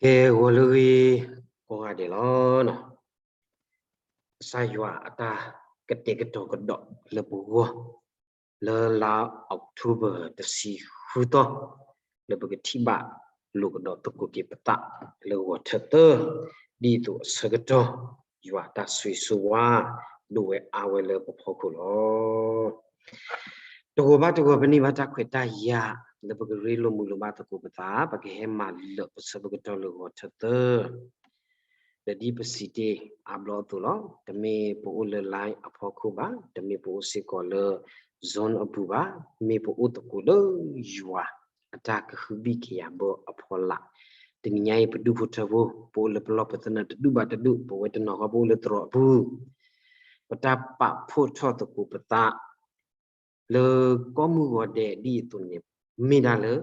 ကဲ ဂီၤလၢအဂ့ၤ ကိးဂၤဒဲးလီၤ. ကစၢ်ယွၤအတၢ်ကတဲာ်ကတီၤကဒီးလၢပဂီၢ် လၢလါ October တဆံဃုသီ လၢပကထံၣ်ဘၣ်လိာ်ကဒီးသကိးက့ၤပသးလၢဂီၤထၢၣ်သၢ ဒ်သိးအဆၢကတီၢ် ယွၤအတၢ်ဆိၣ်ဂ့ၤဆိၣ်ဝါ ဒိၣ်ဝဲအါဝဲလၢပဖီခိၣ်လီၤ. တဂီၤဘၣ်တဂီၤ ပန့ၢ်ဘၣ်တၢ်ခွဲးတၢ်ယာ် လၢပကရ့လိာ်မုာ်လိာ်ဘၣ်သကိးပသး ပကဟဲမၤလၢာ်ပဆၢပကတီၢ်လၢဂီၤထၢၣ်သၢ ဒီးဒ်ပစံးတ့ၢ်အါဘျီအသိးလီၤ. တမ့ၢ်ပအိၣ်လၢ line အဖီခိၣ်ဘၣ်, တမ့ၢ်ပအိၣ်စ့ၢ်ကီးလၢ Zoom အပူၤဘၣ်, မ့ၢ်ပအိၣ်သကိးလၢယွၤအတၢ်ကဟုဘံၣ်ကယာ်ဘၢအဖီလာ်, တနံၤညါအံၤ ပဒူၣ်ဖိထၢဖိ ပအိၣ်လၢပလီၢ်ပသနၢၣ်တဒူၣ်ဘၣ်တဒူၣ်, ပဝဲတနီၤဃီပအိၣ်လၢသရိာ်အပူၤ, ပတၢ်ပာ်ဖှိၣ်ထီၣ်သကိးပသး လၢကိးမုၢ်ဂီၤဒဲးဒ်အသိးန့ၣ် မ့ၢ်ဒၣ်လၢ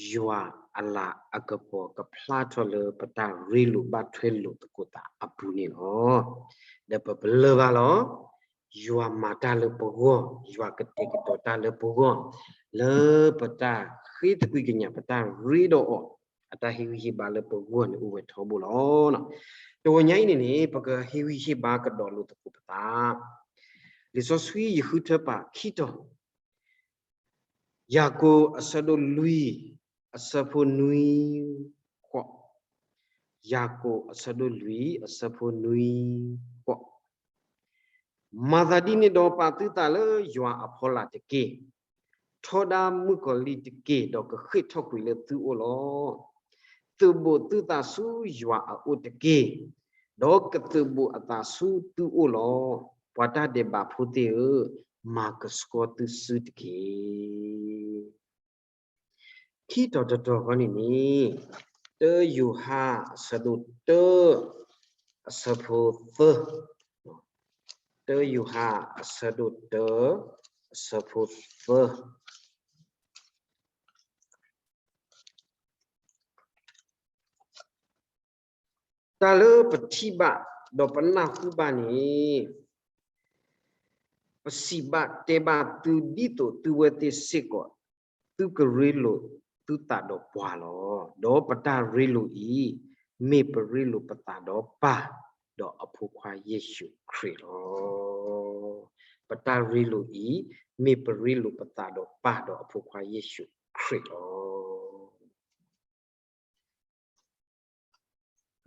ယွၤအလၤအကပီၤကဖျါထီၣ်လၢပတၢ်ရ့လိာ်ဘၣ်ထွဲလိာ်သကိးသးအပူၤန့ၣ်လီၤ. ဒီးပပလၢၢ်ဘၣ်လီၤ. ယွၤမၤတၢ်လၢပဂီၢ်, ယွၤကတဲာ်ကတီၤတၢ်လၢပဂီၢ်, လၢပတၢ်ဃ့သကွံာ်ကညး ပတၢ်ရ့ဒီးအီၤ အတၢ်ဟ့ၣ်ဂံၢ်ဟ့ၣ်ဘါလၢပဂီၢ်န့ၣ်အိၣ်ဝဲထီဘိလီၤ. တဂီၤညါအံၤန့ၣ်န့ၣ် ပကဟ့ၣ်ဂံၢ်ဟ့ၣ်ဘါကဒီးလိာ်သကိးပသး လံာ်စီဆှံယဃုထၢပာ်ခံတီၤ, ယၤကိာ်အဆၢဒိၣ်လွံၢ် အဆၢဖိနွံဃိး, ယၤကိာ်အဆၢဒိၣ်လွံၢ် အဆၢဖိနွံဃိး, မၤသးဒ်န့ၣ်ဒီးပာ်သုသးလၢယွၤအဖီလာ်တက့ၢ်. ထီဒါမုၣ်ကီၤလံၢ်တက့ၢ်, ဒီးကဃ့ၢ်ထီၣ်ကွံာ်လၢသုအိၣ်လီၤ. သုးဘူးသုသးဆူယွၤအအိၣ်တက့ၢ်, ဒီးကသုးဘူးအသးဆူသုအိၣ်လီၤ. ပှၤတၢ်ဒဲးဘးဖိသ့ၣ်ဧၢ, မၤကဆှီသုစုတက့ၢ်. ခံတီၤတတီၤဃီန့ၣ်န့ၣ်, တၢယိၤဟၣ်အဆၢဒိၣ်တၢ အဆၢဖိသၢ, တၢယိၤဟၣ်အဆၢဒိၣ်တၢ အဆၢဖိသၢ တၢ်လၢပထံၣ်ဘၣ်ဒီးပနၢ်ဟူဘၣ်န့ၣ်, ပစံးဘၣ်တဲဘၣ်သုဒ်သိးသုဝဲသ့ၣ်စ့ၢ်ကီး သုကရ့လိာ်သုသးဒီးပှၤလီၤ. ဒီးပတၢ်ရ့လိာ်အံၤ မ့ၢ်ပရ့လိာ်ပသးဒီးပၢ်ဒီးအဖိခွါယ့ၣ်ၡူးခရံာ်လီၤ. ပတၢ်ရ့လိာ်အံၤ မ့ၢ်ပရ့လိာ်ပသးဒီးပၢ်ဒီးအဖိခွါယ့ၣ်ၡူးခရံာ်လီၤ.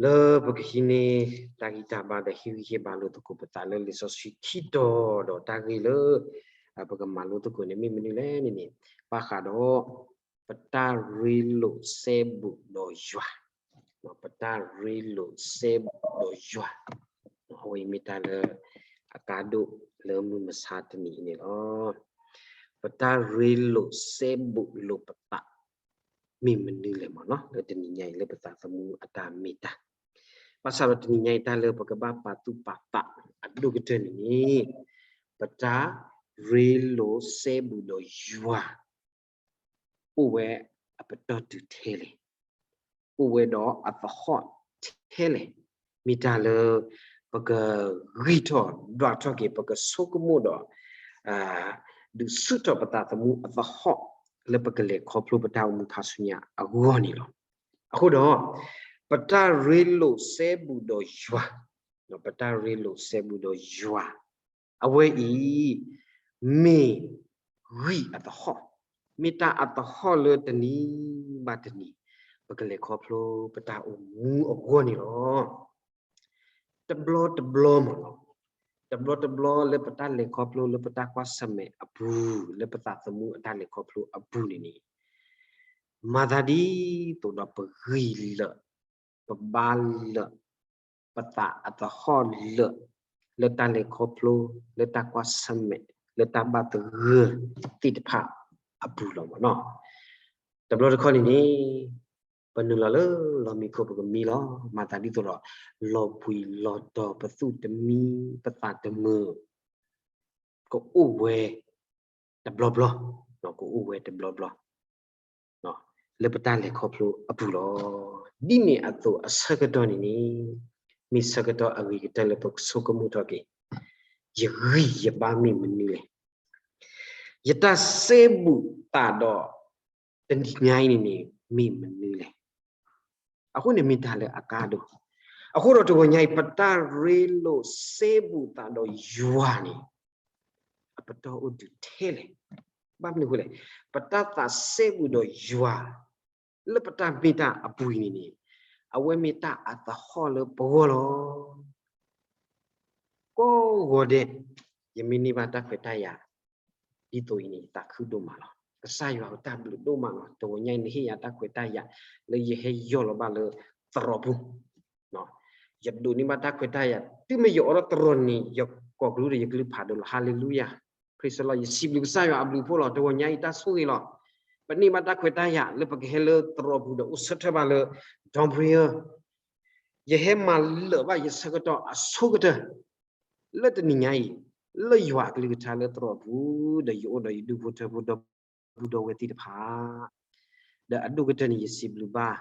လၢပကဟံးန့ၢ်တၢ်ဂံၢ်တၢ်ဘါဒီးဟ့ၣ်ဂံၢ်ဟ့ၣ်ဘါလိာ်သကိးပသးလၢလံာ်စီဆှံခံတီၤဒီးတၢ်ဂ့ၢ်လၢ ပကမၤလိသကိးန့ၣ် မ့ၢ်မနုၤလဲၣ်န့ၣ်န့ၣ်, ဘၣ်ဃးဒီး ပတၢ်ရ့လိာ်စဲဘူးဒီးယွၤ, ပတၢ်ရ့လိာ်စဲဘူးဒီးယွၤ, အဝဲအံၤမ့ၢ်တၢ်လၢအကါဒိၣ်လၢမုၢ်မဆါတနံၤအံၤန့ၣ်လီၤ. ပတၢ်ရ့လိာ်စဲဘူးလိာ်ပသး မ့ၢ်မနုၤလဲၣ်မ့ၢ်နီၤ လၢတနံၤညါအံၤလၢပသးသမူအတၢ်မ့ၢ်တၢ်, ဘၣ်ဆၣ်ဒီးတနံၤညါအံၤတၢ်လၢပကဘၣ်ပာ်သူၣ်ပာ်သးအဒိၣ်ကတၢၢ်န့ၣ်န့ၣ်, ပတၢ်ရ့လိာ်စဲဘူးဒီးယွၤ အိၣ်ဝဲအပတီၢ်တုၤထဲလဲၣ်, အိၣ်ဝဲဒီးအသဟီၣ်ထဲလဲၣ်, မ့ၢ်တၢ်လၢပကဂံၢ်ထီၣ်ဒွးထီၣ်က့ၤ ပကဆိကမိၣ်ဒီး ဒုးဆူၣ်ထီၣ်ပသးသမူအသဟီၣ် လၢပကလဲၤခီဖျိပတၢ်အိၣ်မူခါဆူညါအဂီၢ်န့ၣ်လီၤ. အဃိဒီး ပတၢ်ရ့လိာ်စဲဘူးဒီးယွၤ, ပတၢ်ရ့လိာ်စဲဘူးဒီးယွၤ အဝဲအံၤ မ့ၢ်ဂံၢ်အသဟီၣ်, မ့ၢ်တၢ်အသဟီၣ်လၢတနံၤဘၣ်တနံၤ ပကလဲၤခီဖျိပတၢ်အိၣ်မူအဂီၢ်န့ၣ်လီၤ. တဘျီတဘျီမ့ၢ်နီၤ, တဘျီတဘျီလၢပတၢ်လဲၤခီဖျိလၢပတၢ်ကွၢ်ဆၢၣ်မဲာ်အပူၤ လၢပသးသမူအတၢ်လဲၤခီဖျိအပူၤန့ၣ်န့ၣ်, မၤသးဒ်သိးဒီးပဂံၢ်လၢာ် ပဘါလၢာ် ပသးအသဟီၣ်လၢာ် လၢတၢ်လဲၤခီဖျိ လၢတၢ်ကွၢ်ဆၢၣ်မဲာ် လၢတၢ်ဘၣ်သဂၢၢ်သ့ၣ်တဖၣ်အပူၤလီၤမ့ၢ်နီၤ. တဘျီတခီၣ်န့ၣ်န့ၣ် ပနုာ်လီၤလၢလီၢ်မံခိၣ်ပကမံလီၤ. မၤသးဒ်သိးဒီး လီၤဘှံးလီၤတီၤ ပသူၣ်တမံ ပသးတမုာ် ကအိၣ်ဝဲတဘျီဘျီ, ကအိၣ်ဝဲတဘျီဘျီ လၢပတၢ်လဲၤခီဖျိအပူၤလီၤ. ဒ်န့ၣ်အသိးအဆၢကတီၢ်န့ၣ်န့ၣ် မ့ၢ်ဆၢကတီၢ်အဂ့ၤကတၢၢ်လၢပကဆိကမိၣ်ထီၣ်က့ၤ ယဂံၢ်ယဘါမ့ၢ်မနုၤလဲၣ်. ယတၢ်စဲဘူးသးဒီး တနံၤညါအံၤန့ၣ်န့ၣ် မ့ၢ်မနုၤလဲၣ်. အဃိန့ၣ်မ့ၢ်တၢ်လၢအကါဒိၣ်. အဃိဒီးတဂီၤညါအံၤ ပတၢ်ရ့လိာ်စဲဘူးသးဒီးယွၤန့ၣ် အပတီၢ်အိၣ်ဒုးထဲလဲၣ်. ဘၣ်မနုၤအဃိလဲၣ်, ပတၢ်သးစဲဘူးဒီးယွၤ လၢပတၢ်မ့ၢ်တၢ်အပူၤအံၤန့ၣ်န့ၣ် အဝဲမ့ၢ်တၢ်အသဟီၣ်လၢပဂီၢ်လီၤ. ကိးဂီၤဒဲး ယမ့ၢ်န့ၢ်ဘၣ်တၢ်ခွဲးတၢ်ယာ် ဒ်သိးအံၤန့ၣ် ယသးခုဒိၣ်မးလီၤ. ကစၢ်ယွၤအတၢ်ဘျုးဒိၣ်မးလီၤ. တဂီၤညါအံၤ နဟ့ၣ်ယၤတၢ်ခွဲးတၢ်ယာ် လၢယဟဲယီၢ်လီၤဘၣ်လၢသရိာ်ပူၤ ယဒိးန့ၢ်ဘၣ်တၢ်ခွဲးတၢ်ယာ် တုၤမ့ၢ်ယအိးထီၣ်သရိာ်န့ၣ် ယကိးကျူဒီးယကလုၢ်ဖးဒိၣ်လီၤ. Hallelujah, praise the Lord, ယစံးဘျုးကစၢ်ယွၤအဘျုးအဖှိၣ်လီၤ. တဂီၤညါအံၤတၢ်ဆိၣ်ဂ့ၤလီၤ. ပန့ၢ်ဘၣ်တၢ်ခွဲးတၢ်ယာ် လၢပကဟဲလၢသရိာ်ပူၤဒီးအိၣ်ဆၢထၢၣ်ဘၣ်လၢ Don Prayer, ယဟဲမၤလၢာ်ဘၣ်ယဆၢကတီၢ်အဆိကတၢၢ် လၢတနံၤညါအံၤ လၢယွၤအကလုၢ်ကထါလၢသရိာ်ပူၤ ဒီးယအိၣ်ဒီးယဒူၣ်ဖိထၢဖိဒီပုၢ်ဒီဝဲၢ်သ့ၣ်တဖၣ် ဒီးအဒိၣ်ကတၢၢ်န့ၣ် ယစံးဘျုးဘၣ်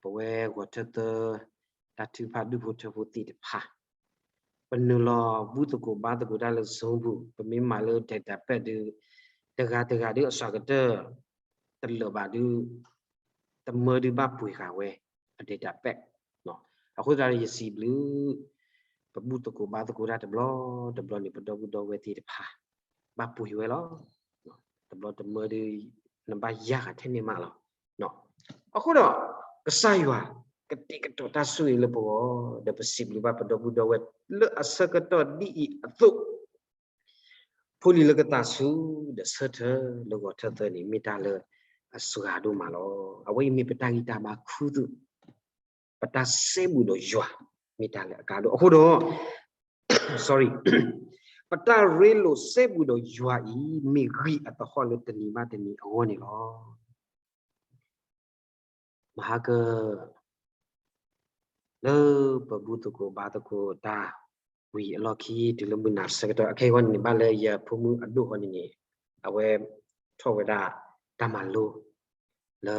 ပဝဲဂီၤထၢသၢ တၢ်ထုကဖၣ်ဒူၣ်ဖိထၢဖိသ့ၣ်တဖၣ် ပနုာ်လီၤဘူၣ်သကိးဘါသကိးတၢ်လၢ Zoom ပူၤ ပမ့ၢ်မၤလၢ data pack ဒုး တဂၤတဂၤဒုးအစှၤကတၢၢ် တလၢာ်ဘၣ်ဒုး တမၢဒုးဘၣ်ပှ့ၤဃာ်ဝဲ အ data pack အဃိသတးဒီးယစံးဘျုး ပဘူၣ်သကိးဘါသကိးတၢ်တဘျီတဘျီန့ၣ် ပဒီပုၢ်ဒီဝဲၢ်သ့ၣ်တဖၣ် ဘၣ်ပှ့ၤဝဲလီၤ. တဘျီတမၢဒုး နဘၣ်ယၢ်ဃာ်ထဲန့ၣ်မးလီၤ. အဃိဒီး ကစၢ်ယွၤ ကတဲာ်ကတီၤတၢ်ဆိၣ်ဂ့ၤလၢပဂီၢ် ဒီးပစံးဘျုးဘၣ်ပဒီပုၢ်ဒီဝဲၢ်လၢအဆၢကတီၢ်ဒ်အံၤအသိး ဖိလံၤလၢကသးဆူ ဒီးဆၢထၢၣ်လၢဂီၤထၢသၢန့ၣ် မ့ၢ်တၢ်လၢအစှၤဒိၣ်မးလီၤ. အဝဲအံၤမ့ၢ်ပတၢ်ဂံၢ်တၢ်ဘါခူသူၣ် ပတၢ်စဲဘူးဒီးယွၤ မ့ၢ်တၢ်လၢအကါဒိၣ်. အဃိဒီး sorry, ပတၢ်ရ့လိာ်စဲဘူးဒီးယွၤအံၤ မ့ၢ်ဂံၢ်အသဟီၣ်လၢတနံၤဘၣ်တနံၤအဂီၢ်န့ၣ်လီၤ. မဟါက လၢပဘူၣ်သကိးဘါသကိးတၢ်ဝံၤအလီၢ်ခံ တုၤလၢမုၢ်နၤဆၢကတီၢ် အခဲအံၤန့ၣ် ဘၣ်လၢယဖိမုၣ်အဒိၣ်ဃီန့ၣ်န့ၣ် အဝဲထီၣ်ဝဲဒၣ်တၢ်မၤလိ လၢ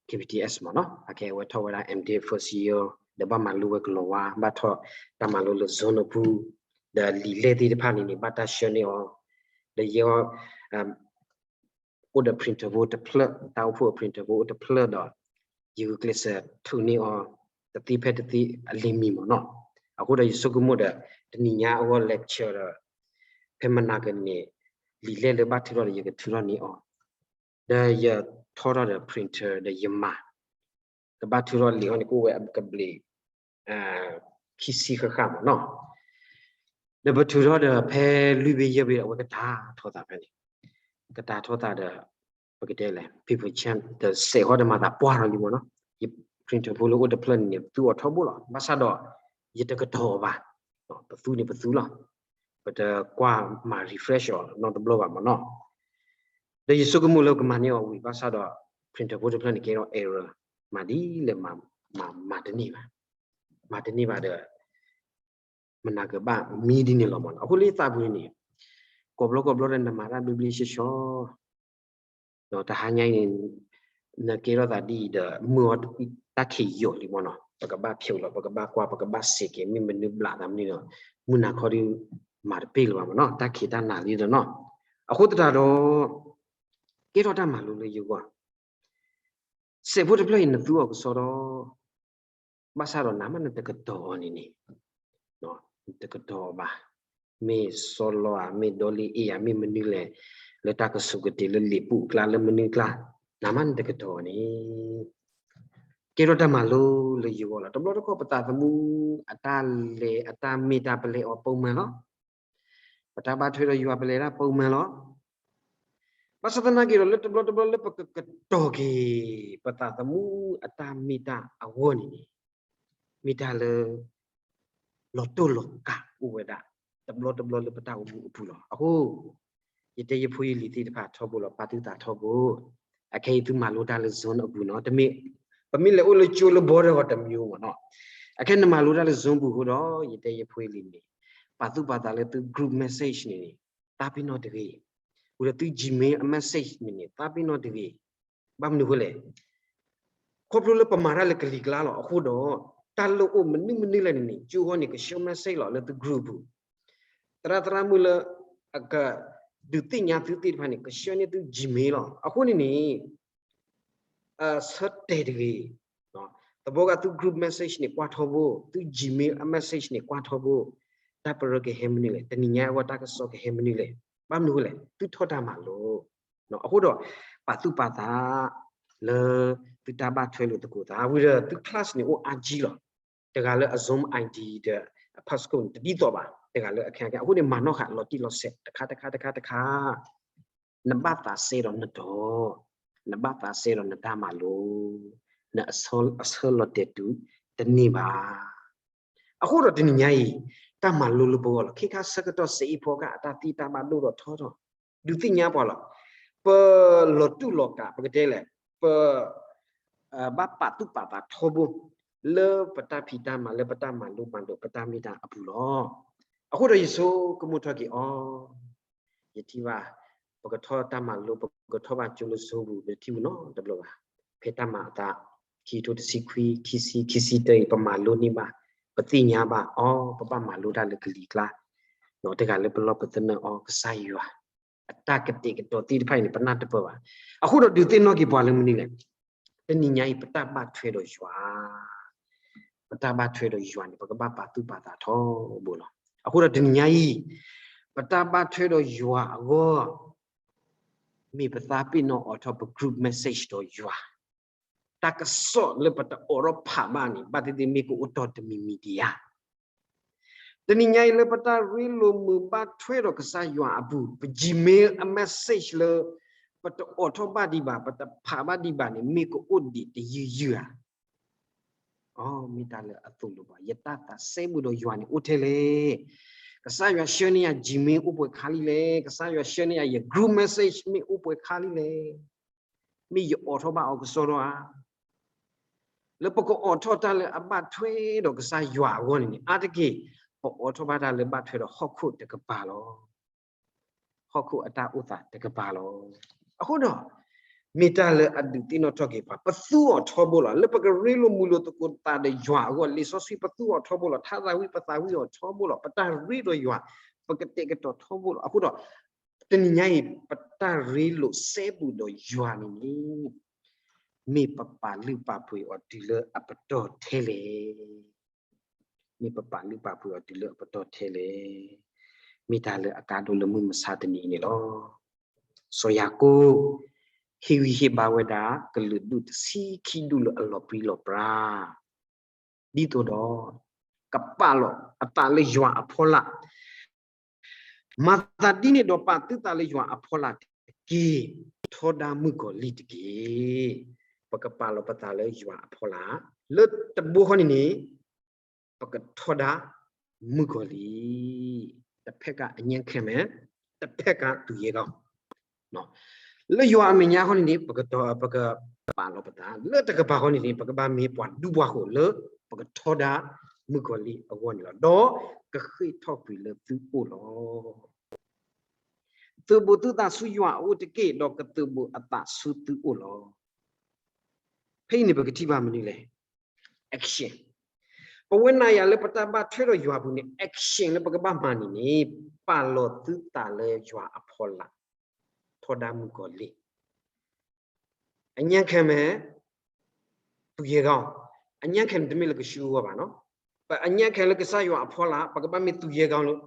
K B T S မ့ၢ်နီၤ အခဲအံၤအဝဲထီၣ်ဝဲဒၣ် M.Div first year ဒီးဘၣ်မၤလိဝဲကလီၤဝါ ဘၣ်ထီၣ်တၢ်မၤလိလၢ Zoom အပူၤ ဒီးလံာ်လဲၢ်သ့ၣ်တဖၣ်န့ၣ်န့ၣ် ဘၣ်တၢ်ဆှၢန့ၢ်အီၤ ဒီးယဲ အိၣ်ဒီး printer ဖိတဖျၢၣ် တၢ်အိၣ်ဖှိၣ်အ printer ဖိအိၣ်တဖျၢၣ်ဒီး ယဂုာ်ကျဲးစၢးထုးန့ၢ်အီၤ တသ့ဖဲတသ့အလံၤမံၤမ့ၢ်နီၤ. အဃိဒီးယဆိကမိၣ်ဒီး တနံၤညါအဂီၢ် lecture ဒီး ဖဲမနၤကန့ၣ် လံာ်လဲၢ်လၢဘၣ်ထုးထီၣ်ဒီးယကထုးထီၣ်န့ၢ်အီၤ ဒီးယထီထီၣ်ဒီး printer ဒီးယမၤ ကဘၣ်ထုးထီၣ်လံာ်ဟီန့ၣ် ကအိၣ်ဝဲအကဘျံး ခံဆံဃၣ်ဃၣ်မ့ၢ်နီၤ. ဒီးပထုးထီၣ်ဒီးဖဲလွံၢ်ဘ့ၣ်ယဲၢ်ဘ့ၣ်ဒီး အဝဲကတၢ်ထီသးဖဲန့ၣ် ကတၢ်ထီသးဒီး ပကတဲလဲၣ် paper champ ဒီးစဲးဃီဒီးမၤသးပှၢ်ထီၣ်လံမ့ၢ်နီၤ. ယ printer ဖိလၢအိၣ်တဖျၢၣ်န့ၣ်န့ၣ် ပသူအီၤထီဘိလီၤ. ဘၣ်ဆၣ်ဒီး ယတကတီၤအီၤဘၣ်, ပသူန့ၣ်ပသူလီၤ. ပတကွၢ်မၤ refresh အီၤနီတဘျီဘၣ်မ့ၢ်နီၤ. ဒီးယဆိကမိၣ်လၢကမၤန့ၢ်အီၤဝံၤ ဘၣ်ဆၣ်ဒီး printer ဖိတဖျၢၣ်န့ၣ်ကဲထီၣ် error မၤဒ်လဲၣ် မၤတန့ၢ်ဘၣ်, မၤတန့ၢ်ဘၣ်ဒီး မနၤကဘၣ်မံဒ်န့ၣ်လီၤမ့ၢ်နီၤ. အဃိလၢယသးပူၤန့ၣ် ကိးဘျီကိးဘျီဒီးနမၤတၢ်ဘျ့ဘျ့ဆှီဆှီ ဒီးတဟါညါအံၤန့ၣ် နကဲထီၣ်သးဒ်အံၤဒီး မုၢ်အီၤတၢ်ခံးယိာ်လံမ့ၢ်နီၤ. ပကဘၣ်ဖျိးလီၤ ပကဘၣ်ကွၢ် ပကဘၣ်စဲးက့ၤ မ့ၢ်မနုၤဘျးသးမနုၤဒီး မုၢ်နၤခီဒီး မၤတပ့ၢ်လၢၤဘၣ်မ့ၢ်နီၤ. တၢ်ခံးတၢ်နၤလံဒီးနီၤ. အဃိသတးဒီး ကဲထီၣ်တၢ်မၤလိလၢယဂီၢ် စဲးဖိတဖျၢၣ်အံၤနသူအီၤကစီဒီ ဘၣ်ဆၣ်ဒီးနမ့ၢ်နတကတီၤအီၤန့ၣ်န့ၣ် နတကတီၤအီၤဘၣ်. မ့ၢ်စီလီဧါ မ့ၢ်ဒီလ့အ့ၣ်ဧါ မ့ၢ်မနုၤလဲၣ် လၢတၢ်ကစူးကတ့ၤလၢလံာ်ပူၤအကျါ လၢမနုၤအကျါ နမ့ၢ်နတကတီၤအီၤန့ၣ် ကဲထီၣ်တၢ်မၤလိလၢယဂီၢ်လီၤ. တဘျီတခီၣ်ပသးသမူ အတၢ်လဲၤအတၢ်မ့ၢ်တၢ်ပလဲၤအီၤ ပုံမှန်လီၤ. ပတၢ်ဘၣ်ထွဲဒီးယွၤပလဲၤဒၣ် ပုံမှန်လီၤ. ဘၣ်ဆၣ်သနာ်က့ဒီး လၢတဘျီတဘျီလၢပကကတီၤက့ၤ ပသးသမူအတၢ်မ့ၢ်တၢ်အဂီၢ်န့ၣ်န့ၣ် မ့ၢ်တၢ်လၢ လီၤတိၢ်လီၤကးအိၣ်ဝဲဒၣ် တဘျီတဘျီလၢပတၢ်အိၣ်မူအပူၤလီၤ. အဃိ ယတဲယဖိယလံၤသ့ၣ်တဖၣ်ထီဘိလီၤ ပာ်သုသးထီဘိ အခဲအံၤသုမၤလိတၢ်လၢ Zoom အပူၤနီၤ တမ့ၢ် ပမ့ၢ်လဲၤအိၣ်လၢကၠိလၢဘီဒီးဂီၤတမံၤမ့ၢ်နီၤ အခဲနမၤလိတၢ်လၢ Zoom ပူၤအဃိဒီး ယတဲယဖိယလံၤန့ၣ် ပာ်သူၣ်ပာ်သးလၢသု group message န့ၣ်န့ၣ် သးပ့ၤနီၣ်တဂ့ၤ, ဝံၤဒီးသု Gmail message န့ၣ်န့ၣ် သးပ့ၤနီၣ်တဂ့ၤ. ဘၣ်မနုၤအဃိလဲၣ် ခီဖျိလၢပမၤတၢ်လၢကလံၤကျါလီၤ. အဃိဒီး တၢ်လိၣ်အိၣ်မနုၤမနုၤလဲၣ်န့ၣ်န့ၣ် ကၠိဃီန့ၣ် ကဆှၢ message လီၤလၢသု group ပူၤ သရၣ်သရၣ်မုၣ်လၢ အက ဒုးသ့ၣ်ညါသုသ့ၣ်တဖၣ်န့ၣ် ကဆှၢန့ၢ်သု Gmail လီၤ. အဃိန့ၣ်န့ၣ် ဆၢတဲာ်တဂ့ၤ, သဘီကသု group message န့ၣ် ကွၢ်ထီဘိ, သု Gmail အ message န့ၣ် ကွၢ်ထီဘိ, တၢ်ပရၢကဟဲမနုၤလဲၣ်, တနံၤညါအဂီၢ်တၢ်ကစီၣ်ကဟဲမနုၤလဲၣ်, ဘၣ်မနုၤအဃိလဲၣ်, သုထီၣ်တၢ်မၤလိ. အဃိဒီး ပာ်သူၣ်ပာ်သး လၢသုတၢ်ဘၣ်ထွဲလိာ်သကိးသး, ဝံၤဒီးသု class န့ၣ်အိၣ်အါကံလီၤ. တဂၤလၢအ Zoom ID ဒီး passcode န့ၣ် တဒ်သိးဘၣ်, တဂၤလၢအခါခါ, အဃိန့ၣ် မၤနီၣ်ဃာ်လီၤတံၢ်လီၤဆဲး တခါတခါတခါတခါ နဘၣ်သးစဲဒီးနတီၤ, နဘၣ်သးစဲဒီးနတၢ်မၤလိ, နအဆၢလီၤတဲာ်တုၤတန့ၢ်ဘၣ်. အဃိဒီးတနံၤညါအံၤ တၢ်မၤလိလၢပဂီၢ်လီၤ. ခ့ခါဆၢကတီၢ်စဲအံၤဖီက အတၢ်သံတၢ်ဘၣ်ဒိၣ်ထီၣ်ထီထီၣ်, ဒုးသ့ၣ်ညါပှၤလီၤ. ပလီၤတူၢ်လီၤကာ် ပကတဲလဲၣ်, ပ ဘၣ်ပာ်သူၣ်ပာ်သးထီဘိ လၢပတၢ်ဖံးတၢ်မၤ လၢပတၢ်မၤလိမၤဒိး ပတၢ်မ့ၢ်တၢ်အပူၤလီၤ. အဃိဒီးယဆိကမိၣ်ထီၣ်က့ၤအီၤ, ယထံၣ်ဘၣ် ပကထီၣ်တၢ်မၤလိ ပကထီၣ်ဘၣ်ကၠိလၢ Zoom ပူၤ ပတထံၣ်ဝံၤနီတဘျီဘၣ်. ဖဲတၢ်မၤအသး ခံထိတဆံခွံ ခံဆံ ခံဆံတၢအံၤ ပမၤလိန့ၢ်ဘၣ်, ပသ့ၣ်ညါဘၣ်အီၤ, ပဘၣ်မၤလိတၢ်လၢကလံၤကျါ, တဂၤလၢပလီၢ်ပသနၢၣ်အီၤ ကစၢ်ယွၤ အတၢ်ကတဲာ်ကတီၤသ့ၣ်တဖၣ်အံၤန့ၣ် ပနၢ်တပၢၢ်ဘၣ်. အဃိဒီးဒုးသ့ၣ်နီၣ်က့ၤပှၤလၢမနုၤလဲၣ်, တနံၤညါအံၤ ပတၢ်ဘၣ်ထွဲဒီးယွၤ, ပတၢ်ဘၣ်ထွဲဒီးယွၤန့ၣ် ပကဘၣ်ပာ်သူၣ်ပာ်သးထီဘိလီၤ. အဃိဒီးတနံၤညါအံၤ ပတၢ်ဘၣ်ထွဲဒီးယွၤအဂီၢ် မ့ၢ်ပသးပ့ၤနီၣ်အိးထီၣ်ပ group message ဒီးယွၤ, တၢ်ကစီၣ်လၢပတအိးထီၣ်ဖးဘၣ်န့ၣ် ဘၣ်သ့ၣ်သ့ၣ်မ့ၢ်ကအိၣ်တီၢ်တမံၤမံၤဒံးဧါ. တနံၤညါအံၤလၢပတၢ်ရ့လိာ်မုာ်ဘၣ်ထွဲဒီးကစၢ်ယွၤအပူၤ, ပ Gmail အ message လၢ ပတအိးထီၣ်ဘၣ်ဒံးဘၣ်, ပတဖးဘၣ်ဒံးဘၣ်န့ၣ် မ့ၢ်ကအိၣ်ဒံးတယုၢ်ယုၢ်ဧါ. အိ မ့ၢ်တၢ်လၢအသိၣ်လိဘၣ်, ယတၢ်သးစဲဘူးဒီးယွၤန့ၣ်အိၣ်ထဲလဲၣ်. ကစၢ်ယွၤဆှၢန့ၢ်ယၤ Gmail အိၣ်ပှဲၤခါလံလဲၣ်. ကစၢ်ယွၤဆှၢန့ၢ်ယၤ ယ group message မ့ၢ်အိၣ်ပှဲၤခါလံလဲၣ်. မ့ၢ်ယအိးထီၣ်ဘၣ်အီၤကစီဒီဧါ. လၢပကအိးထီၣ်တၢ်လၢအဘၣ်ထွဲဒီးကစၢ်ယွၤအဂီၢ်န့ၣ်န့ၣ် အါတက့ၢ် ပအိးထီၣ်ဘၣ်တၢ်လၢဘၣ်ထွဲဒီးဟီၣ်ခိၣ်တကပၤလီၤ. ဟီၣ်ခိၣ်အတၢ်အိၣ်သးတကပၤလီၤ. အဃိဒီး မ့ၢ်တၢ်လၢအဒုးသ့ၣ်နီၣ်ထီၣ်က့ၤပှၤ, ပသူအီၤထီဘိလီၤ. လၢပကရ့လိာ်မုာ်လိာ်သကိးသးဒီးယွၤအဂီၢ်, လံာ်စီဆှံပသူအီၤထီဘိလီၤ. ထါသးဝံၣ်ပသးဝံၣ်အီၤထီဘိလီၤ. ပတၢ်ရ့ဒီးယွၤ ပကတဲာ်ကတီၤထီဘိလီၤ. အဃိဒီး တနံၤညါအံၤ ပတၢ်ရ့လိာ်စဲဘူးဒီးယွၤန့ၣ်န့ၣ် မ့ၢ်ပပာ်လုၢ်ပာ်ပှ့ၤအီၤတုၤလၢအပတီၢ်ထဲလဲၣ်. မ့ၢ်ပပာ်လုၢ်ပာ်ပှ့ၤအီၤတုၤလၢအပတီၢ်ထဲလဲၣ်. မ့ၢ်တၢ်လၢအကါဒိၣ်လၢမုၢ်မဆါတနံၤအံၤန့ၣ်လီၤ. စီၤယၤကိာ် ဟ့ၣ်ဂံၢ်ဟ့ၣ်ဘါဝဲဒၣ် ကလုာ်ဒူၣ်တဆံခံဒူၣ်လၢအလီၤပြံလီၤပြါ ဒ်သိးဒီး ကပာ်လီၤအသးလၢယွၤအဖီလာ်, မၤသးဒ်န့ၣ်ဒီးပာ်သုသးလၢယွၤအဖီလာ်တက့ၢ်. ထီဒါမုၣ်ကီၤလံၢ်တက့ၢ်. ပကပာ်လီၤပသးလၢယွၤအဖီလာ်, လၢတဘိဃီန့ၣ်န့ၣ် ပကထီဒါမုၣ်ကီၤလံၢ်, တဖဲကးအညံၣ်ခဲမဲ, တဖဲကးသူၣ်ယဲၢ်ကီၢ် လၢယွၤအမဲာ်ညါဃီန့ၣ်န့ၣ် ပကတီၤ ပကပာ်လီၤပသး, လၢတကပၤဃီန့ၣ်န့ၣ် ပကဘၣ်မ့ၢ်ပှၤဒူပှၤဃိၤလၢ ပကထီဒါမုၣ်ကီၤလံၢ်အဂီၢ်န့ၣ်လီၤ. ဒီးကဃ့ၢ်ထီၣ်ကွံာ်လၢသုအိၣ်လီၤ. သုးဘူးသုသးဆူယွၤအအိၣ်တက့ၢ်, ဒီးကသုးဘူးအသးဆူသုအိၣ်လီၤ. ဖဲအံၤန့ၣ် ပကထံၣ်ဘၣ်မနုၤလဲၣ်. action. ပဝဲနၤယၤလၢပတၢ်ဘၣ်ထွဲဒီးယွၤအပူၤန့ၣ် action လၢပကဘၣ်မၤန့ၣ်န့ၣ် ပာ်လီၤသုသးလၢယွၤအဖီလာ်, ထီဒါမုၣ်ကီၤလံၢ်, အညံၣ်ခဲမဲ, သူၣ်ယဲၢ်ကီၢ်, အညံၣ်ခဲန့ၣ်တမ့ၢ်လၢကဆူအဂီၢ်ဘၣ်နီၤ, ပအညံၣ်ခဲလၢကစၢ်ယွၤအဖီလာ် ပကဘၣ်မ့ၢ်သူၣ်ယဲၢ်ကီၢ်လၢ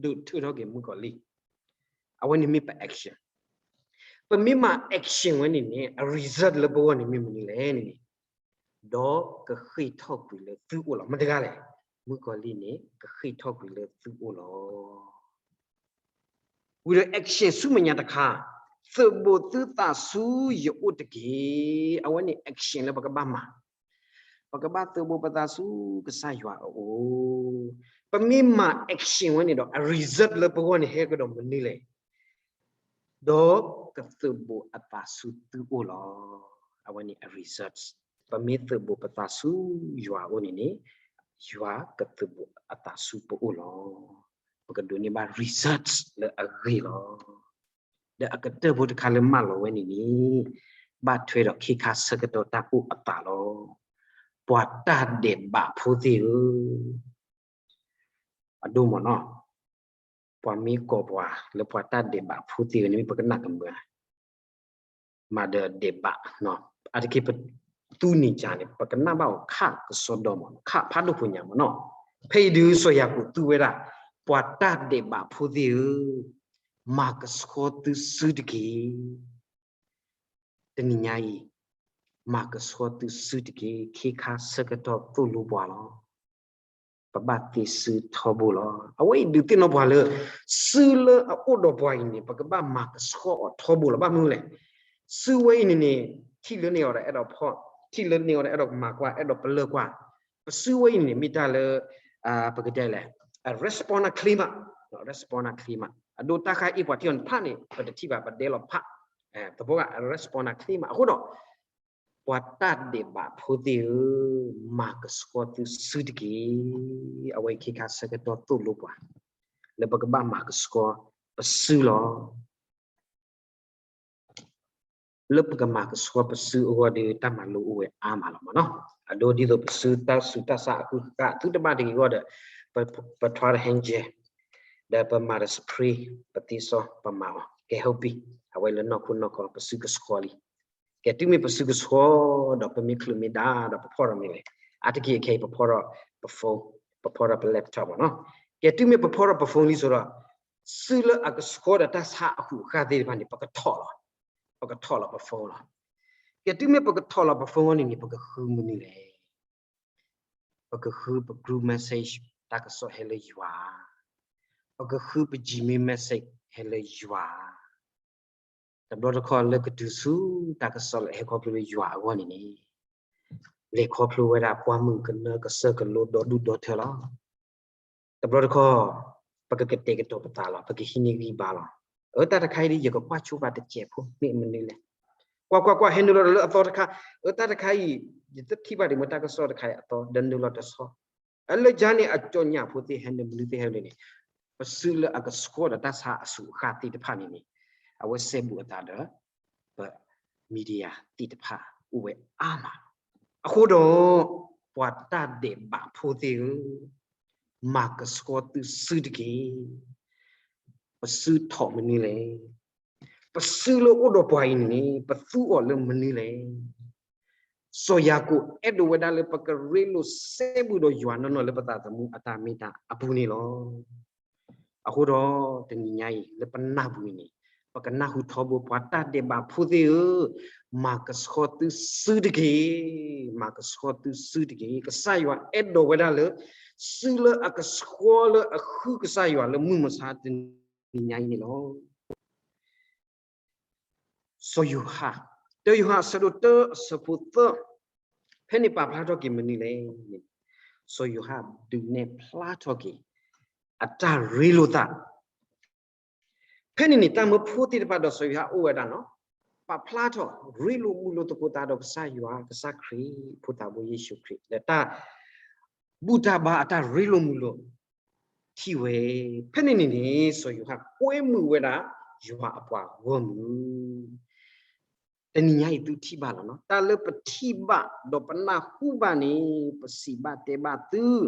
ဒုးထုးထီၣ်က့ၤမုၣ်ကီၤလံၢ်, အဝဲန့ၣ်မ့ၢ်ပ action. ပမ့ၢ်မၤ action ဝဲန့ၣ်န့ၣ် အ result လၢပဂီၢ်န့ၣ်မ့ၢ်မနုၤလဲၣ်န့ၣ်န့ၣ်, ဒီးကဃ့ၢ်ထီၣ်ကွံာ်လၢသုအိၣ်လီၤ. မတၤတဂၤလဲၣ်, မုၣ်ကီၤလံၢ်န့ၣ် ကဃ့ၢ်ထီၣ်ကွံာ်လၢသုအိၣ်လီၤ. ဝံၤဒီး action ဆူမဲာ်ညါတခါ, သုးဘူးသုသးဆူယအိၣ်တက့ၢ်. အဝဲန့ၣ် action လၢပကဘၣ်မၤ ပကဘၣ်သုးဘူးပသးဆူကစၢ်ယွၤအအိၣ်, ပမ့ၢ်မၤ action ဝဲန့ၣ်ဒီး အ result လၢပဂီၢ်န့ၣ် ဟဲကဒီးမနုၤလဲၣ်, ဒီးကသုးဘူးအသးဆူသုအိၣ်လီၤ. အဝဲန့ၣ်အ result. ပမ့ၢ်သုးဘူးပသးဆူယွၤအအိၣ်န့ၣ်န့ၣ်, ယွၤကသုးဘူးအသးဆူပအိၣ်လီၤ. ပကဒိးန့ၢ်ဘၣ် result လၢအဂ့ၤလီၤ. ဒီးအကတၢၢ်ဖိတခါလၢမၢလီၤဝဲန့ၣ်န့ၣ်, ဘၣ်ထွဲဒီးခ့ခါဆၢကတီၢ်တၢ်အိၣ်အသးလီၤ. ပှၤတၢ်ဒဲးဘးဖိသ့ၣ်ဧၢ, အဒိမ့ၢ်နီၤ ပှၤမ့ၢ်ကိးပှၤလၢပှၤတၢ်ဒဲးဘးဖိသ့ၣ်ဧၢန့ၣ် မ့ၢ်ပကနၣ်ကမၢ မၤဒီးဒဲးဘး, အါတက့ၢ်ပသူန့ၣ်ကန့ၣ် ပကနၣ်ဘၣ်အီၤခးကစီဒီမး ခးဖးဒိၣ်ဖိညါမးနီၤ. ဖဲအံၤဒုးစီၤယၤကိာ်သူဝဲဒၣ် ပှၤတၢ်ဒဲးဘးဖိသ့ၣ်ဧၢ, မၤကဆှီသုစုတက့ၢ်. တနံၤညါအံၤ မၤကဆှီသုစုတက့ၢ်, ခ့ခါဆၢကတီၢ်သိၣ်လိပှၤလီၤ. ပဘၣ်သ့စုထီဘိလီၤ. အဝဲအံၤဒုးသ့ၣ်နီၣ်ပှၤလၢ စုလၢအအိၣ်ဒီးပှၤအံၤန့ၣ် ပကဘၣ်မၤကဆှီအီၤထီဘိလီၤ. ဘၣ်မနုၤလဲၣ်, စုဝဲအံၤန့ၣ်န့ၣ် ထံၣ်လၢန့ၢ်အီၤဒီးအဲၣ်ဒိးဖီၣ်, ထံၣ်လၢန့ၢ်အီၤဒီးအဲၣ်ဒိးမၤကွၢ် အဲၣ်ဒိးပလၢၢ်ကွၢ်. ပစုဝဲအံၤန့ၣ် မ့ၢ်တၢ်လၢ ပကတဲလဲၣ် respond ချ့မး, respond ချ့မး. အဒိတၢ်ခါအံၤပှၤထံၣ်အီၤတဖၣ်န့ၣ် ပတထံၣ်ဘၣ် ပဒဲလီၤဖး, သဘီဂ respond ချ့မး. အဃိဒီး ပှၤတၢ်ဒဲးဘးဖိသ့ၣ်ဧၢ, မၤကဆှီသုစုတက့ၢ်. အဝဲအံၤခ့ခါဆၢကတီၢ်သိၣ်လိပှၤ လၢပကဘၣ်မၤကဆှီပစုလီၤ. လၢပကမၤကဆှီပစုအဂီၢ်ဒီး တၢ်မၤလိအိၣ်ဝဲအါမးလီၤမးနီၤ. အဒိဒ်သိးပစုတၢ်ဆူးတၢ်ဆါအဃုာ်ဃာ် သုတဘၣ်တဂ့ၤအဂီၢ်ဒီး ပထွါဒီး hand gel ဒီးပမၤဒီး spray ပသ့စီ ပမၤအီၤ ကဲ help အဝဲလၢနီၢ်ခိနီၢ်ခီပစုကဆှီလံ. ကဲ တုၤမ့ၢ်ပစုကဆှီဒီး ပမ့ၢ်ချုးမ့ၢ်ဒါဒီး ပဖီၣ်ဒီးမ့ၢ်လဲၣ်, အါတက့ၢ်ခဲအံၤ ပဖီၣ်ဒီးပ phone, ပဖီၣ်ဒီးပ laptop မးနီၤ. ကဲ တုၤမ့ၢ်ပဖီၣ်ဒီးပ phone လံစိဒီး စုလၢအကဆှီဒီးတၢ်ဆါအဃုာ်ဃာ်သ့ၣ်တဖၣ်န့ၣ် ပကထီၣ်လီၤ, ပကထီၣ်လီၤပ phone လီၤ. ကဲ တုၤမ့ၢ်ပကထီၣ်လီၤပ phone အဂီၢ်န့ၣ်န့ၣ် ပကဃုမနုၤလဲၣ်. ပကဃုပ group message တၢ်ကစီၣ်ဟဲလၢယွၤ, ပကဃုပ Gmail message ဟဲလၢယွၤ. တဘျီတခီၣ်လၢကတုၤဆူတၢ်ကစီၣ်လၢဟဲခီဖျိလၢယွၤအဂီၢ်န့ၣ်န့ၣ် လဲၤခီဖျိဝဲဒၣ်ပှၢ်မုၢ်ကနၢကစၢၢ်ကလိဒီဒူၣ်ဒီထၢလီၤ. တဘျီတခီၣ် ပကကတဲာ်ကတီၤပသးလီၤ, ပကဟံးန့ၢ်ဂံၢ်ဘါလီၤ. အၢ တၢ်တခါအံၤဒ်ယကကွၢ်ဆိပာ်တစဲးဖိ မ့ၢ်မနုၤလဲၣ်. ကွၢ်ကွၢ်ကွၢ် ဟဲနုာ်လီၤဒီးလၢအသီတခါ, အၢ တၢ်တခါအံၤ ယတထံၣ်ဘၣ်ဒံးမ့ၢ်တၢ်ကစီၣ်တခါအံၤအသီ ဒီးနုာ်လီၤတဆီ အလၢယၤန့ၣ် အကၠီညၣ်ဖိသ့ၣ်ဟဲနုာ် မနုၤသ့ၣ်ဟဲနုာ်န့ၣ် ပစုလၢအကဆှီဒီးတၢ်ဆါအဆူးအဃာ်သ့ၣ်တဖၣ်န့ၣ်န့ၣ် အဝဲစဲဘူးအသးဒီး ပ media သ့ၣ်တဖၣ်အိၣ်ဝဲအါမး. အဃိဒီး ပှၤတၢ်ဒဲးဘးဖိသ့ၣ်ဧၢ, မၤကဆှီသုစုတက့ၢ်. ပစုထီၣ်မနုၤလဲၣ်. ပစုလၢအိၣ်ဒီးပှၤအံၤန့ၣ်န့ၣ် ပသူအီၤလၢမနုၤလဲၣ်. စီၤယၤကိာ်အဲၣ်ဒိးဝဲဒၣ်လၢပကရ့လိာ်စဲဘူးဒီးယွၤနီၢ်နီၢ်လၢပသးသမူအတၢ်မ့ၢ်တၢ်အပူၤန့ၣ်လီၤ. အဃိဒီး တနံၤညါအံၤ လၢပနၢ်ပူၤအံၤန့ၣ် ပကနၢ်ဟူထီဘိ ပှၤတၢ်ဒဲးဘးဖိသ့ၣ်ဧၢ, မၤကဆှီသုစုတက့ၢ်. မၤကဆှီသုစုတက့ၢ်. ကစၢ်ယွၤအဲၣ်ဒိးဝဲဒၣ်လၢ စုလၢအကဆှီလၢအဃုကစၢ်ယွၤလၢမုၢ်မဆါတနံၤညါအံၤန့ၣ်လီၤ. စီၤယိၤဟၣ်, တၢယိၤဟၣ်အဆၢဒိၣ်တၢအဆၢဖိသၢ, ဖဲန့ၣ်ပာ်ဖျါထီၣ်က့ၤမနုၤလဲၣ်. စီၤယိၤဟၣ်ဒုးနဲၣ်ဖျါထီၣ်က့ၤ အတၢ်ရ့လိာ်သး ဖဲန့ၣ်န့ၣ် တၢ်မၢဖိသ့ၣ်တဖၣ်ဒီးစီၤယိၤဟၣ်အိၣ်ဝဲဒၣ်နီၤ, ပာ်ဖျါထီၣ် ရ့လိာ်မုာ်လိာ်သကိးသးဒီးကစၢ်ယွၤ ကစၢ်ခရံာ် ဖိသးဘိယ့ၣ်ၡူးခရံာ် လၢတၢ်ဘူၣ်တၢ်ဘါအတၢ်ရ့လိာ်မုာ်လိာ်ထံၣ်ဝဲ. ဖဲန့ၣ်န့ၣ်န့ၣ် စီၤယိၤဟၣ်ကွဲမုာ်ဝဲဒၣ် ယွၤအပှၤဂီၢ်မုၢ် တနံၤညါအံၤသုထံၣ်ဘၣ်လီၤနီၤ, တၢ်လၢပထံၣ်ဘၣ်ဒီးပနၢ်ဟူဘၣ်န့ၣ် ပစံးဘၣ်တဲဘၣ်သု, ဒ်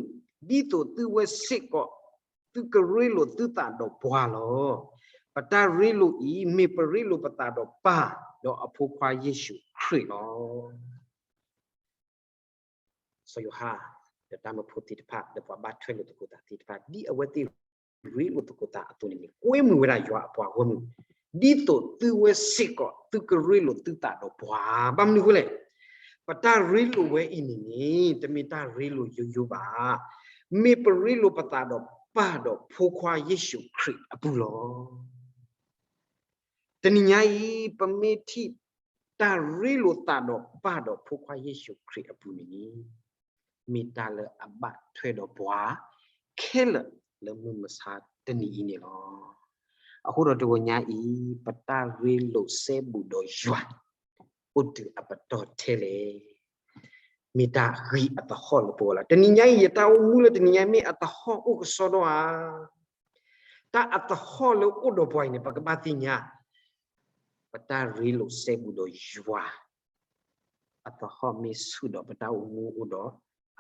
သိးသုဝဲစ့ၢ်ကီး သုကရ့လိာ်သုသးဒီးပှၤလီၤ. ပတၢ်ရ့လိာ်အံၤ မ့ၢ်ပရ့လိာ်ပသးဒီးပၢ် ဒီးအဖိခွါယ့ၣ်ၡူးခရံာ်လီၤ. စီၤယိၤဟၣ် ဒီးတၢ်မၢဖိသ့ၣ်တဖၣ် ဒီးပှၤဘၣ်ထွဲလိာ်သကိးသးသ့ၣ်တဖၣ် ဒ်အဝဲသ့ၣ်ရ့လိာ်သကိးသးအသိးန့ၣ်န့ၣ် ကွဲမုာ်ဝဲဒၣ်ယွၤအပှၤဂီၢ်မုၢ် ဒ်သိးသုဝဲစ့ၢ်ကီး သုကရ့လိာ်သုသးဒီးပှၤ. ဘၣ်မနုၤအဃိလဲၣ်, ပတၢ်ရ့လိာ်ဝဲအံၤန့ၣ်န့ၣ် တမ့ၢ်တၢ်ရ့လိာ်ယိယိဘၣ်. မ့ၢ်ပရ့လိာ်ပသးဒီးပၢ်ဒီးဖိခွါယ့ၣ်ၡူးခရံာ်အပူၤလီၤ. တနံၤညါအံၤ ပမ့ၢ်ထံၣ်တၢ်ရ့လိာ်သးဒီးပၢ်ဒီးဖိခွါယ့ၣ်ၡူးခရံာ်အပူၤန့ၣ်န့ၣ် မ့ၢ်တၢ်လၢအဘၣ်ထွဲဒီးပှၤခဲလၢာ် လၢမုၢ်မဆါတနံၤအံၤန့ၣ်လီၤ. အဃိဒီးတဂီၤညါအံၤ ပတၢ်ရ့လိာ်စဲဘူးဒီးယွၤ အိၣ်တုၤအပတီၢ်ထဲလဲၣ်. မ့ၢ်တၢ်ဂ့ၤအသဟီၣ်လၢပဂီၢ်လီၤ. တနံၤညါအံၤ ယတၢ်အိၣ်မူလၢတနံၤညါအံၤ မ့ၢ်အသဟီၣ်အိၣ်ကစီဒီဧါ. တၢ်အသဟီၣ်လၢအိၣ်ဒီးပှၤအံၤန့ၣ် ပကဘၣ်သ့ၣ်ညါ ပတၢ်ရ့လိာ်စဲဘူးဒီးယွၤ အသဟီၣ်မ့ၢ်ဆူၣ်ဒီးပတၢ်အိၣ်မူအိၣ်ဒီး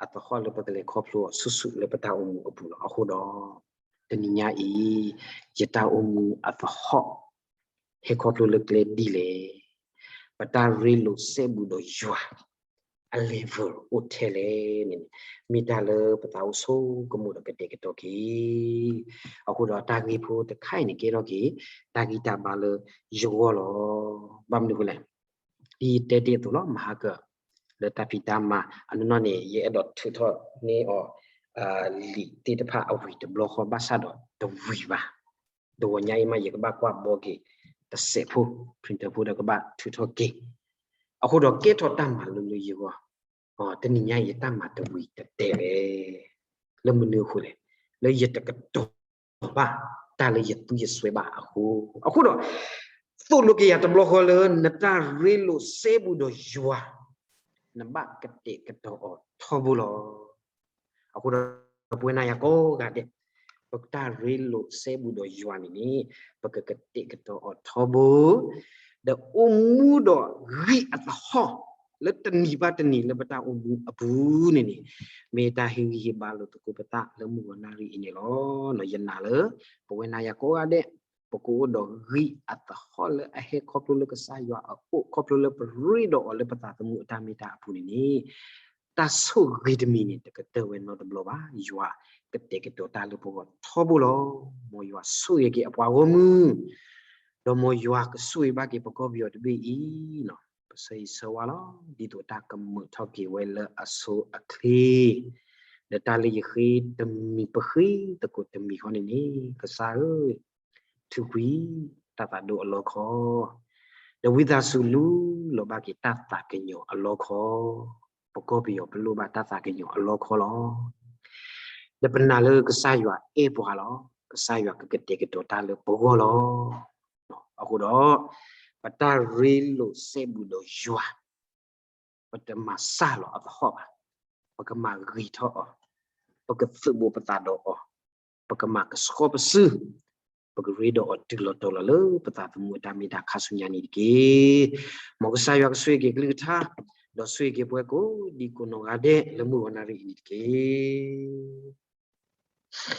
အသဟီၣ်လၢပကလဲၤခီဖျိအီၤဆူၣ်ဆူၣ်လၢပတၢ်အိၣ်မူအပူၤလီၤ. အဃိဒီး တနံၤညါအံၤ ယတၢ်အိၣ်မူအသဟီၣ် ဟဲခီဖျိလၢကျဲဒ်လဲၣ်. ပတၢ်ရ့လိာ်စဲဘူးဒီးယွၤ အ level အိၣ်ထဲလဲၣ်န့ၣ် မ့ၢ်တၢ်လၢပသးအိၣ်ဆိကမိၣ်ဒီးကတဲာ်ကတီၤက့ၤ. အဃိဒီးတၢ်ဂ့ၢ်ဖိတခါအံၤန့ၣ်ကဲထီၣ်က့ၤ တၢ်ဂံၢ်တၢ်ဘါလၢယဂီၢ်လီၤ. ဘၣ်မနုၤအဃိလဲၣ်, ဒ်ယတဲတ့ၢ်အသိးလီၤ မဟါကၢၣ် လၢတၢ်ဖံးတၢ်မၤအနီၢ်နီၢ်န့ၣ် ယအဲၣ်ဒိးထုးထီၣ်န့ၢ်အီၤ လံာ်သ့ၣ်တဖၣ်အဝံၤတဘျီဃီဘၣ်ဆၣ်ဒီးတဝံၤဘၣ်. တဂီၤညါအံၤမး ယကဘၣ်ကွၢ်ဘီက့ၤတစဲးဖိ printer ဖိဒီးကဘၣ်ထုးထီၣ်က့ၤ. အဃိဒီးကဲထီၣ်တၢ်မၤလိလၢယဂီၢ် တနံၤညါအံၤယတၢ်မၤတဝံၤတတဲာ်လဲၣ်. လၢမနုၤအဃိလဲၣ်, လၢယတကတီၤဘၣ်တၢ်လၢယသူယစွဲဘၣ်အဃိ. အဃိဒီး သိၣ်လိက့ၤယၤတဘျီဃီလၢ နတၢ်ရ့လိာ်စဲဘူးဒီးယွၤ နဘၣ်ကတဲာ်ကတီၤအီၤထီဘိလီၤ. အဃိဒီး ပဝဲနၤယၤကိးဂၤဒဲး ပတၢ်ရ့လိာ်စဲဘူးဒီးယွၤန့ၣ်န့ၣ် ပကကတဲာ်ကတီၤအီၤထီဘိ ဒီးအိၣ်မူဒီးဂံၢ်အသဟီၣ် လၢတနံၤဘၣ်တနံၤလၢပတၢ်အိၣ်မူအပူၤန့ၣ်န့ၣ် မ့ၢ်တၢ်ဟ့ၣ်ဂံၢ်ဟ့ၣ်ဘါလိာ်သကိးပသးလၢမုၢ်ဂီၤနၣ်ရံၣ်အံၤန့ၣ်လီၤ. ယနာ်လၢ ပဝဲနၤယၤကိးဂၤဒဲး ပကအိၣ်ဒီးဂံၢ်အသဟီၣ်လၢအဟဲခီဖျိလၢကစၢ်ယွၤအအိၣ် ခီဖျိလၢပရ့ဒီးအီၤလၢပသးသမူအတၢ်မ့ၢ်တၢ်အပူၤန့ၣ်န့ၣ် တၢ်ဆိၣ်ဂ့ၤတမံၤန့ၣ် တကတၢၢ်ဝဲနီတဘျီဘၣ်. ယွၤကတဲာ်ကတီၤတၢ်လၢပဂီၢ်ထီဘိလီၤ. မ်ယွၤဆိၣ်ဂ့ၤက့ၤအပှၤဂီၢ်မုၢ် ဒီးမ်ယွၤကဆိၣ်ဂ့ၤဘၣ်က့ၤပကီၢ်ပယီၤတဘ့ၣ်အံၤ ပဆၢဂ့ၤဆၢဝါလီၤ. ဒ်သိးတၢ်ကမုာ်ထီၣ်က့ၤဝဲလၢအဆိအချ့ ဒီးတၢ်လၢယဃ့တမံၤပဃ့သကိးတမံၤဃီန့ၣ်န့ၣ် ကစၢ်ဧၢ ထုးကွံာ်တၢ်သးဒိၣ်အလီခီ ဒီးဝံသးစူၤလူလီၤဘၣ်က့ၤတၢ်သးကညီၤအလီခီ, ပကီၢ်ပယီၤပလိၣ်ဘၣ်တၢ်သးကညီၤအလီခီလီၤ. ဒီးပနာ်လၢကစၢ်ယွၤအဲၣ်ပှၤလီၤ. ကစၢ်ယွၤကကတဲာ်ကတီၤတၢ်လၢပဂီၢ်လီၤ. အဃိဒီး ပတၢ်ရ့လိာ်စဲဘူးဒီးယွၤ ပတမၤစၢ်လီၤအသဟီၣ်ဘၣ်. ပကမၤဂ့ၤထီၣ်အီၤ, ပကသုးဘူးပသးဒီးအီၤ, ပကမၤကဆှီပစု, ပကရ့ဒီးအီၤတုၤလီၤတီၤလီၤလၢပသးသမူအတၢ်မ့ၢ်တၢ်ခါဆူညါန့ၣ်တက့ၢ်. မ်ကစၢ်ယွၤကဆိၣ်ဂ့ၤက့ၤကလုၢ်ကထါ, ဒီးဆိၣ်ဂ့ၤက့ၤပှၤကိးဒံကိးနီၢ်ဂၤဒဲးလၢမုၢ်ဂီၤနၣ်ရံၣ်အံၤန့ၣ်တက့ၢ်.